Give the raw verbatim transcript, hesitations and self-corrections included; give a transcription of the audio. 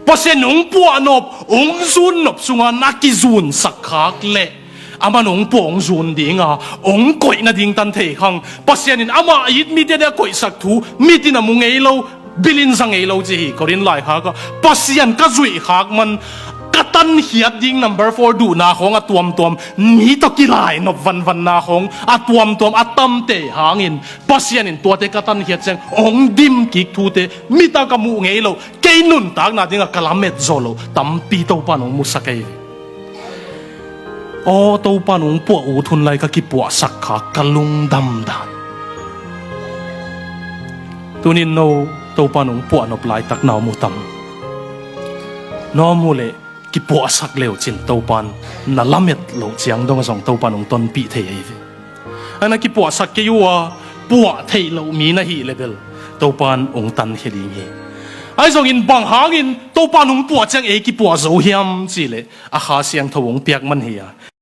Pasian in hong puahnop, hong zunnop sunga na kizunsak khak leh, aman hong puah hong zun dinga, hong koih nading tan thei khang. Pasian in amah it mite dia koihsak thu, mitin a mu ngei lo, bilin za ngei lo ci hi. Korin laikhak ah, Pasian ka zuih khak man, ka tankhiat ding number four duhna khawng a tuamtuam, mi tawh kilainop vanvanna khawng a tuamtuam a tamte hangin, Pasian in tuate ka tankhiat ciang hong dim kik thute, mit a ka muh ngei lo, kei nuntakna dingah ka lamet zawh loh tampi Topan hong musak ei. Aw, Topan hong puah ut hun lai ka kipuahsak kha, ka lungdam dan. Tunin no Topan hong puahnop laitak na om uh tam? Na om uh leh kipuahsak leucin Topan na lamet loh ciang dong a zong Topan hong tonpih thei ei ve. A na kipuahsak kei uh a, puah theih loh mi na hih leh bel Topan hong tankhia ding hi. Ahi zongin bang hangin Topan hong puah ciang ei kipuah zo hiam cih leh, a Kha Siangtho hong piak man hi a.